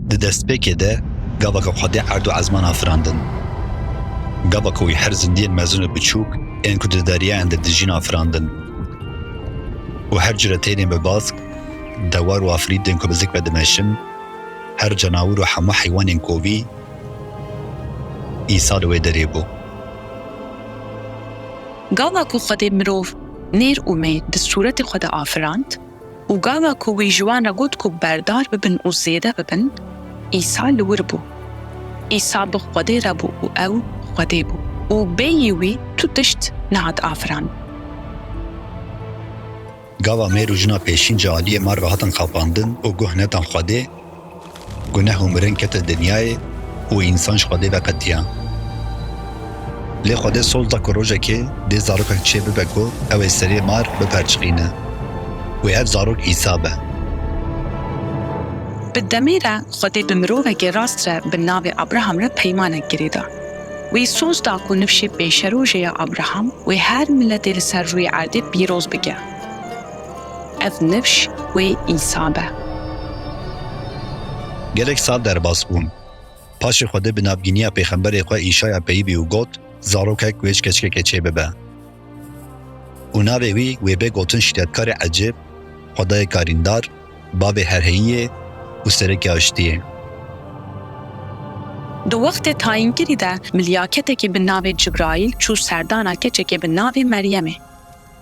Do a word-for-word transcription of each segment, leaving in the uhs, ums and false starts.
Di destpêkê de gava ku Xwedê erd û ezman afirandin. Gava ku wî her zindiyên mezin û biçûk ên ku di deriyayên de dijîn afirandin. Û her cure teyrên bi bask, dewar û afirîtên ku bi zik ve dimeşin, her cenawir û hemû heywanên kovî, Îsa li wê derê bû. Gava ku Xwedê mirov nêr û mê di sûretê xwe de afirand û gava ku wî ji wan re got ku berdar bibin û zêde bibin, Îsa li wir bû. Îsa bi Xwedê re bû û ew Xwedê bû û bêyî wî tu tişt nehat afirandin. Gava mêr û jina pêşîn ji aliyê mar ve hatin xapandin û guh nedan Xwedê, guneh û mirin kete dinyayê û însan ji Xwedê ve qetiya. Lê Xwedê soz da ku rojekê dê zarokek çê bibe ku ew ê serê mar biperçiqîne. Wê ev zarok Îsa be. Bi demê re Xwedê bi mirovekê rast re bi navê Abraham re peymanek girêda. Wî soz da ku nifşê pêşerojê ya Abraham wê her miletê li ser rûyê erdê pîroz bike. Ev nifş wê Îsa be. Gelek sal derbas bûn. Paşê Xwedê bi navgîniya pêxemberê xwe Îşaya peyivî û got, zarokek wê ji keçikekê çê bibe. Û navê wî wê bê gotin şîretkarê ecêb, Xwedayê karîndar, bavê herheyiyê û serekê aştiyê. Di wextê tayînkirî de milyaketekî bi navê Cibraîl çû serdana keçekê bi navê Meryemê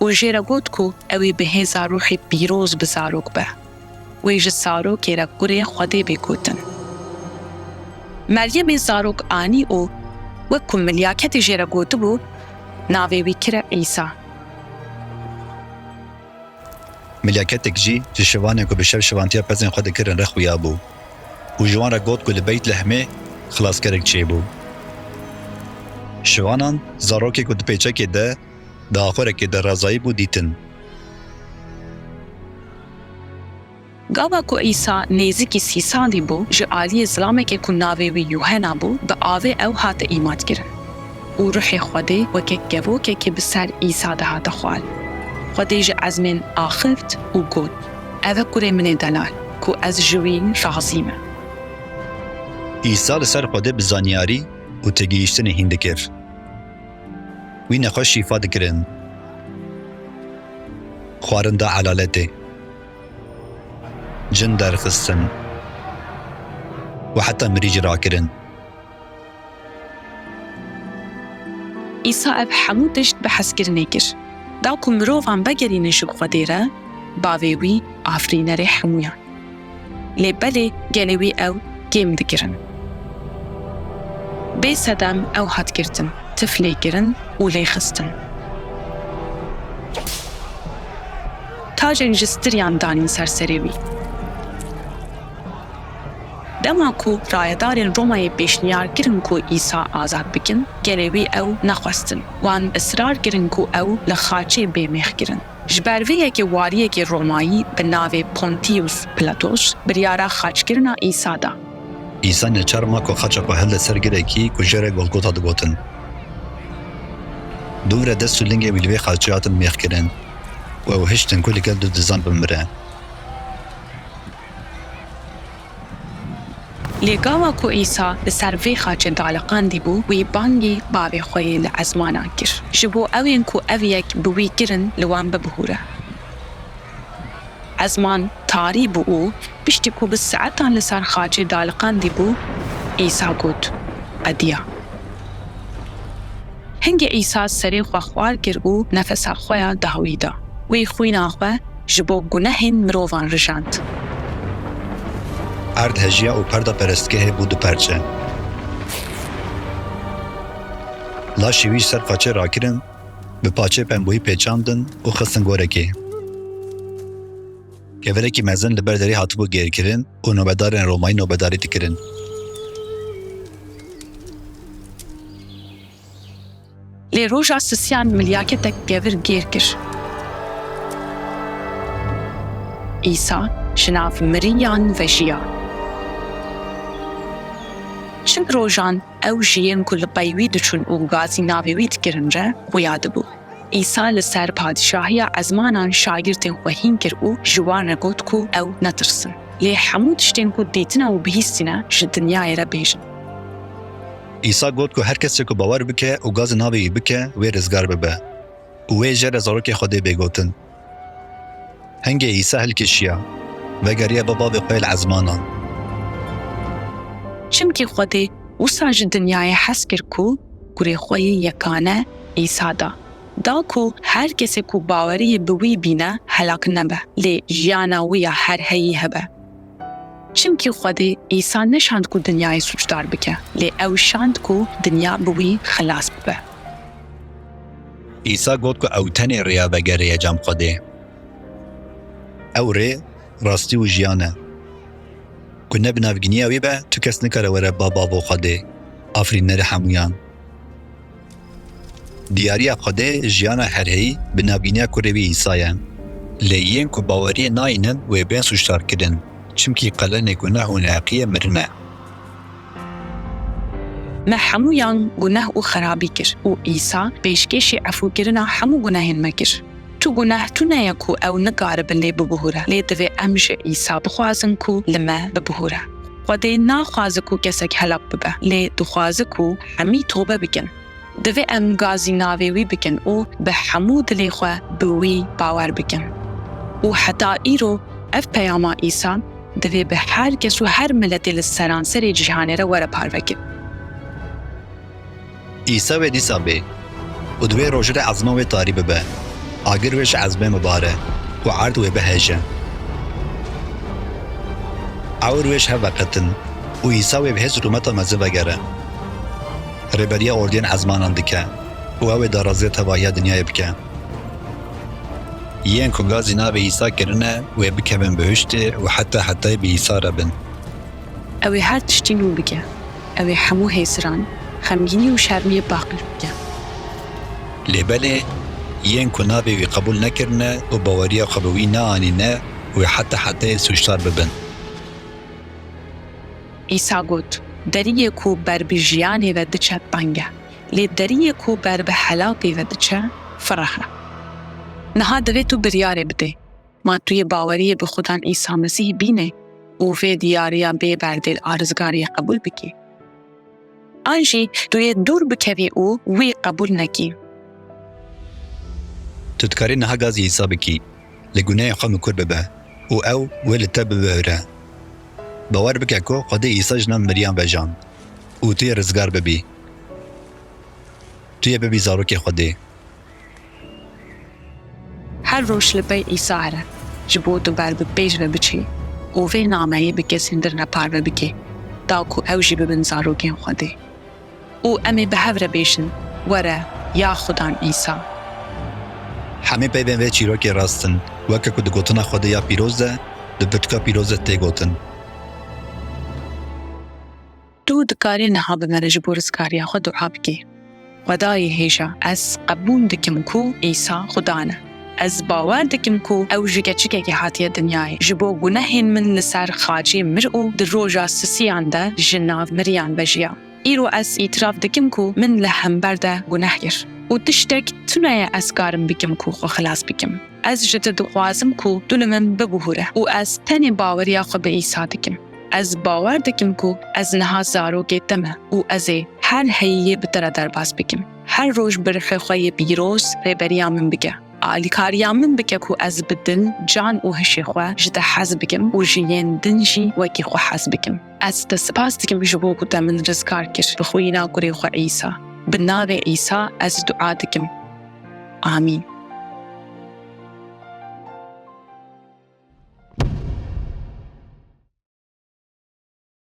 û jê re got ku ew ê bi hêza Ruhê Pîroz bi zarok be. Wê ji zarokê re kurê Xwedê bê gotin. Meryemê zarok anî û wek ku milyaketê jê re gotibû, navê wî kire Îsa. Milyaketek jî ji şivanên ku bi şev şivantiya pezên xwe dikirin re xuya bû û ji wan re got ku li Beytlehemê xilaskerek çêbû. Şivanan zarokê ku di pêçekê de, di axurekê de razayî bû dîtin. Gava ku Îsa nêzîkî sî salî bû, ji aliyê zilamekê ku navê wî Yuhena bû, bi avê ew hate îmatkirin. Û Ruhê Xwedê weke kevokekê bi ser Îsa de hate xwarin. Xwedê ji ezmên axift û got, Ev e kurê min ê delal, ku ez ji wî razî me. Îsa li ser Xwedê bi zanyarî û têgihîştinê hîn dikir. Wî nexweş şîfa dikirin. Xwarin da elaletê. Cin derxistin. Û heta mirî jî rakirin. Îsa ev hemû tişt bi hezkirinê kir. Da ku mirovan vegerînin ji Xwedê re, bavê wî afirînerê hemûyan. Lê belê gelê wî ew kêm dikirin. Bê sedem ew hat girtin, tif lê kirin û lê xistin. Tacek ji stiriyan danîn ser serê wî. Dema ku rayedarên Romayê pêşniyar kirin ku Îsa azad bikin, gelê wî ew nexwestin. Wan israr kirin ku ew li xaçê bê mêxkirin. Ji ber vê yekê waliyekî Romayî bi navê Pontius Pilatos biryara xaçkirina Îsa da. Îsa neçar ma ku xaça xwe hilde ser girekî ku jê re Golgota digotin. Dûv re dest û lingên wî li vê xaçê hatin mêxkirin û ew hiştin ku li gel du dizan bimire. Lê gava ku Îsa li ser vê xaçê daliqandî bû, wî bangî bavê xwe yê li ezmanan kir, ji bo ewên ku ev yek bi wî kirin li wan bibihûre. Ezman tarî bû û piştî ku bi saetan li ser xaçê daliqandî bû, Îsa got, Qediya. Hingê Îsa serê xwe xwar kir û nefesa xwe ya dawî da. Wî xwîna xwe ji bo gunehên mirovan rijand. Erd hejiya û perda perestgehê bû du perçe. Laşê wî ji ser xaçê rakirin, bi paçê pembûyî pêçandin û xistin gorekê. Kevirekî mezin li ber derê hatibû gêrkirin û nobedarên Romayî nobedarî dikirin. Lê roja sisiyan milyaketek kevir gêr kir. Îsa ji nav miriyan vejiya. Çil rojan ew ji yên ku li pey wî diçûn û gazî navê wî dikirin re xuya dibû. Îsa li ser padîşahiya ezmanan şagirtên xwe hîn kir û ji wan re got ku ew netirsin. Lê hemû tiştên ku dîtine û bihîstîne ji dinyayê re bêjin. Îsa got ku her kesê ku bawer bike û gazî navê wî bike, wê rizgar bibe. Û wê jê re zarokê Xwedê bê gotin. Hingê Îsa hilkişiya, vegeriya ba bavê xwe yê li ezmanan. Çimkî Xwedê wisa ji dinyayê hez kir ku kurê xwe yê yekane Îsa da. Da ku her kesê ku baweriyê bi wî bîne helak nebe, lê jiyana wî ya her heyî hebe. Çimkî Xwedê Îsa neşand ku dinyayê sûcdar bike, lê ew şand ku dinya bi wî xilas bibe. Îsa got ku ew tenê rêya vegerê ye cem Xwedê. Ew rê, rastî û jiyan e. Ku ne bi navgîniya wî be, tu kes nikare were ba bavo Xwedê, afirînerê hemûyan. Diyariya Xwedê jiyana herheyî bi navgîniya kurê wî Îsa ye. Lê yên ku baweriyê nayînin wê bên sûcdarkirin, çimkî qelenê guneh û neheqiyê mirin e. Me hemûyan guneh û xerabî kir û Îsa pêşkêşî efûkirina hemû gunehên me kir. Tu guneh tune ye ku ew nikaribe lê bibihûre, lê divê em ji Îsa bixwazin ku li me bibihûre. Xwedê naxwaze ku kesek helak bibe, lê dixwaze ku hemî tobe bikin. Divê em gazî navê wî bikin û bi hemû dilê xwe bi wî bawer bikin. Û heta îro ev peyama Îsa divê bi her kes û her miletê li seranserê cîhanê re were parvekirin. Îsa wê dîsa bê û di wê rojê de ezman wê tarî bibe. Agir wê ji ezmên bibare û erd wê bihêje. Ewr wê ji hev veqetin û Îsa wê bi hêz û rûmeta mezin vegere. Rêberiya ordiyên ezmanan dike û ew ê daraziya tevahiya dinyayê bike. Yên ku gazî navê Îsa kirine, wê bikevin bihiştê û heta hetayê bi Îsa re bin. Ew ê her tiştî nû bike. Ew ê hemû hêsiran, xemgînî û şermiyê paqij bike. Lê belê, yên ku navê wî qebûl nekirine û baweriya xwe bi wî neanîne, wê heta hetayê sûcdar bibin. Îsa got, deriyê ku ber bi jiyanê ve diçe teng e, lê deriyê ku ber bi helakê ve diçe fireh e. Niha divê tu biryarê bidê. Ma tu yê baweriyê bi Xudan Îsa Mesîh bînê û vê diyariya bê berdêl a rizgariyê qebûl bikî? An jî tu yê dûr bikevî û wî qebûl nekî? Tu dikarî niha gazî Îsa bikî, li gunehên xwe mikur bibe û ew wê li te bibihûre. Bawer bike ku Xwedê Îsa ji nav miriyan vejand û tu yê rizgar bibî. Tu yê bibî zarokê Xwedê. Her roj li pey Îsa here, ji bo tu ber bi pêş ve biçî û vê nameyê bi kesên din re parve bikî, da ku ew jî bibin zarokên Xwedê. Û em ê bi hev re bêjin, Were, ya Xudan Îsa. Hemî peyvên vê çîrokê rast in, weke ku di gotina Xwedê ya pîroz de, di pirtûka pîroz de tê gotin. Tu dikarî niha bi me re ji bo rizgariya xwe dua bikî. Xwedayê hêja, ez qebûl dikim ku Îsa Xudan e. Ez bawer dikim ku ew ji keçikekê hatiye dinyayê, ji bo gunehên min li ser xacê mir û di roja sisiyan de ji nav miriyan vejiya. Îro ez îtiraf dikim ku min li hember de guneh kir û tiştek tune ye ez karim bikim ku xwe xilas bikim. Ez ji te dixwazim ku tu li min bibihûre û ez tenê baweriya xwe bi Îsa dikim. Ez bawer dikim ku ez niha zarokê te me û ez ê her heyî yê bi te re derbas bikim. Her roj bi rihê xwe yê pîroz rêberiya min bike. Alîkariya min bike ku ez bi dil, can û hişê xwe ji te hez bikim û ji yên din jî wekî xwe hez bikim. Ez te spas dikim ji bo ku te min rizgar kir bi xwîna kurê xwe Îsa. Bi navê Îsa ez dua dikim. Amîn.